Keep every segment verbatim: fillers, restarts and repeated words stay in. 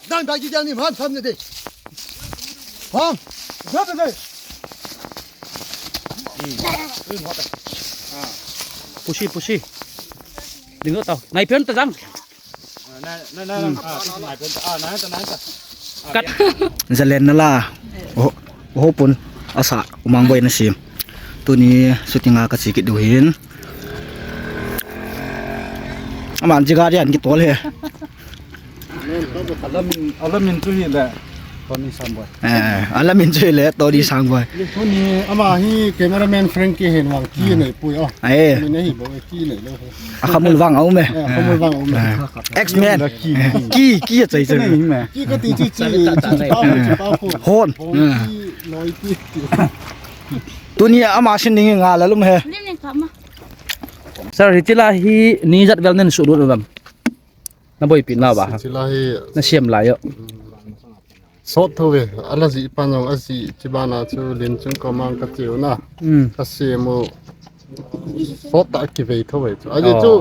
Dan bagi jang ni ham sam ni de. Ham. Jap de. Pusi, pusi. Ding tau. Nai pen ta jang. Kat. Zalen na la. Oh, oh pun. Asa, umang boy na sim. Tuni shooting a ka chikit du hin. Aman jiga dian ki tol he. Alamin, alamin chu hi le Tony Sangboy. Eh, alamin chu hi le Tony Sangboy. Tuni ama hi cameraman Frankie hin wang ki nei pui o. Ai. Ni nei bo ki nei lo. A khamul vang au me. Eh, khamul vang au me. X-Men. Ki, ki a chai chai. Ki ka ti chi chi. Hon. Loi ki. Tuni ama sin ding nga la lum he. Sir, hiti la hi ni jat vel nen su lut lam. Na boipi na ba? Hiti la hi na siam lai yo. Sot tho ve, ala ji pa nong a ji chi ba na chu lin chung ko mang ka chiu na. Hmm. Ka siam u sot ta ki vei tho ve chu. A ji chu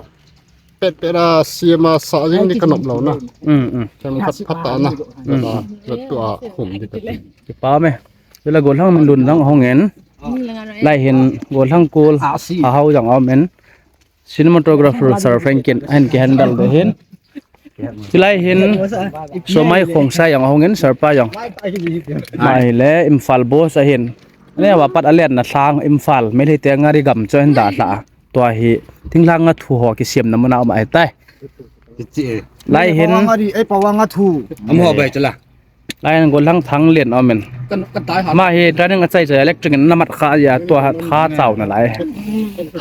pet pet a siam a sa jing ni ka nop lo na. Hmm, hmm. Kem khat phat ta na. Hmm. La, la tu a khum di ka ti. Ki pa me. Vela golhang min lun lang hong en. Lai hin golhang kul a hau jang om en. Cinematographer Sir Frankie ahin ki handle de hin. Chulai hin Somai Khongsai jong ahung in, Sir pa jong. Mai le Imphal boss ahin. Ane wa pat alen na thlang Imphal, Meitei te ngari gam chu ahin da thla. Tua hi thinglhang a thu ho kisiam na muna um ahi tai. Lai hin. Ei, pawang a thu. Am ho bai chala. Lai hin golhang Thanglen aum in. Kan, kan tai ha. Ama hi training achai chai electric in namat kha ya tua ha, kha chau na lai.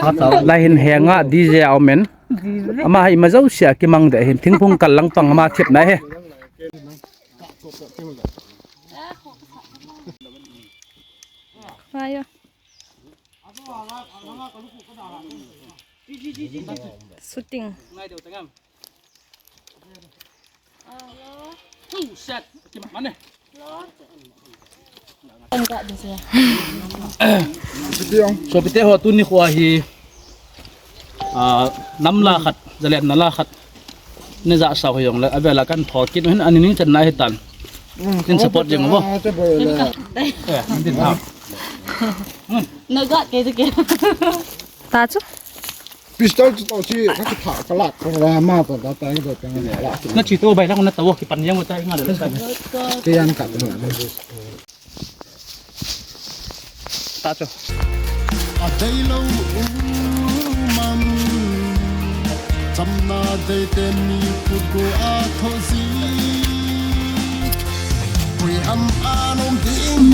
Kha chau. Lai hin Henga D J aum in. Ama hi ima jouse a kimang de hin thingphung kal lang pang ama thip na hi. Ayo. Shooting. Sopite ho, tuni khu hi, ah, nam la khat, Zalen na la khat. Ni ja sao hi jong le, avela kan tho kit hin ani ning chan na hi tan. Tin support jeng bo. Eh, tin tha. Na ga ke ke. Ta chu. Pistol chu to chi ka ki tha ka la ka la ma to da ta do ka la. Na chi to bai la na to ki pan yang ta nga le. Ke yan ka to. Ta chu. A dei lo u man. Chamna dei te mi kut ko a tho si. Pui am a nom ding.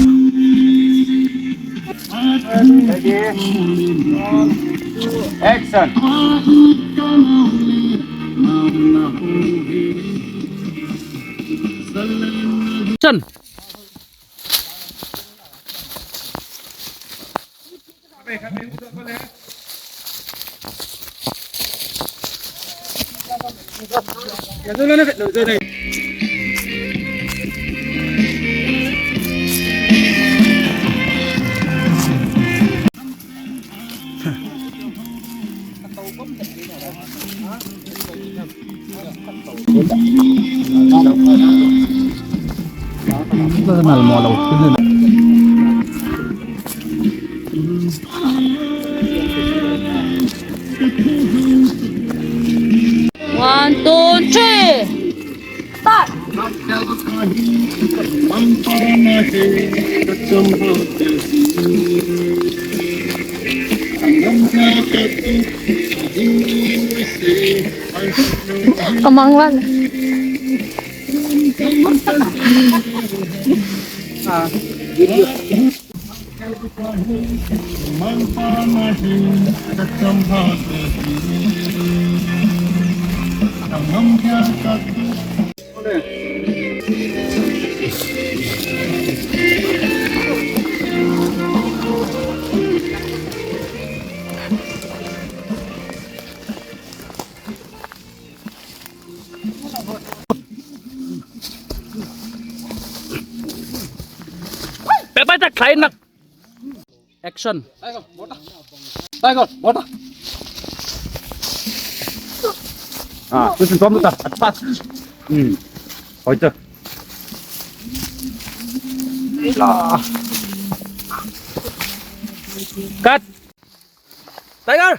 Ready? Action. Action. One, two, three. Start. Amang lang. Pe pai tak thlai nak. Action. Tiger, water. Ah, tu sin tom ta. At pas. Hmm. Oi ta. Cut. Tiger.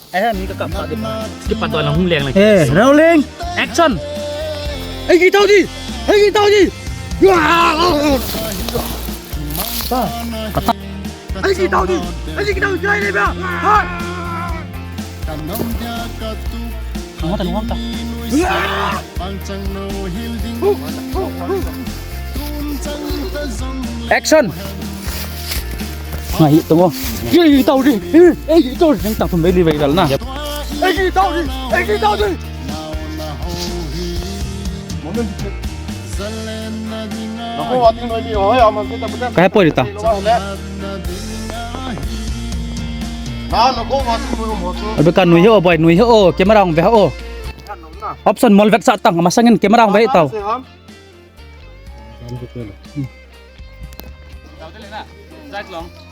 Eh, mi ka kap pa di pa. Kipat to lang hung leng lang. Eh, rolling. Action. Ei, ki tau di. Ei, ki tau di. Ei, ki tau di. Ei, ki tau di. Hai. Ngota, ngota. Action. Ngai hi tong o. Ei, ei, tau di. Ei, ei, tau di. Nang tang thum vei li vei lal na. Ei, ei, tau di. Ei, ei, tau di. Ka he poi di ta. Abe ka nui he o boy, nui he o. Camera hung ve o. Option mol vek sa tang, masangin camera hung ve tau.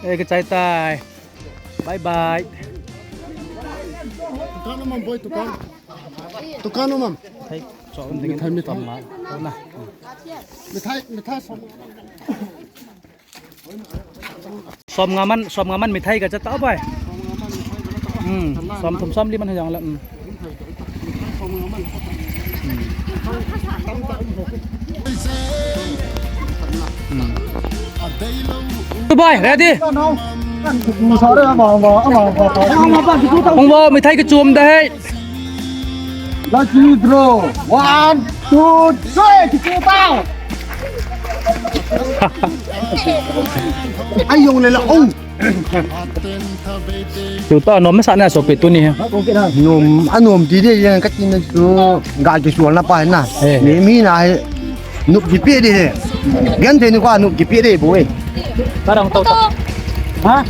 Eh, ka chai tai. Bye bye. Tukan umam boy, tukan. Tukan umam. Mithai, so, mithai, mithai. Mithai, mithai, so. Som nga man, som nga man mithai ka cha ta bai. Hmm, som thum som li man ha jong la. Hmm. Hmm. Bai, ready? Hung vo, mithai ka chum da hai. Lucky draw. One, two, three. Kichu tau. Ai, jong le la, oh. Chu ta nom sa na so pe tu ni. Nom, anom ti de yang ka tin chu ga ki sual na pa na. Eh. Mi, mi na he. Nup ki pe de. Gan te ni kwa nup ki pe de boy. Ka dang tau tau. Ha?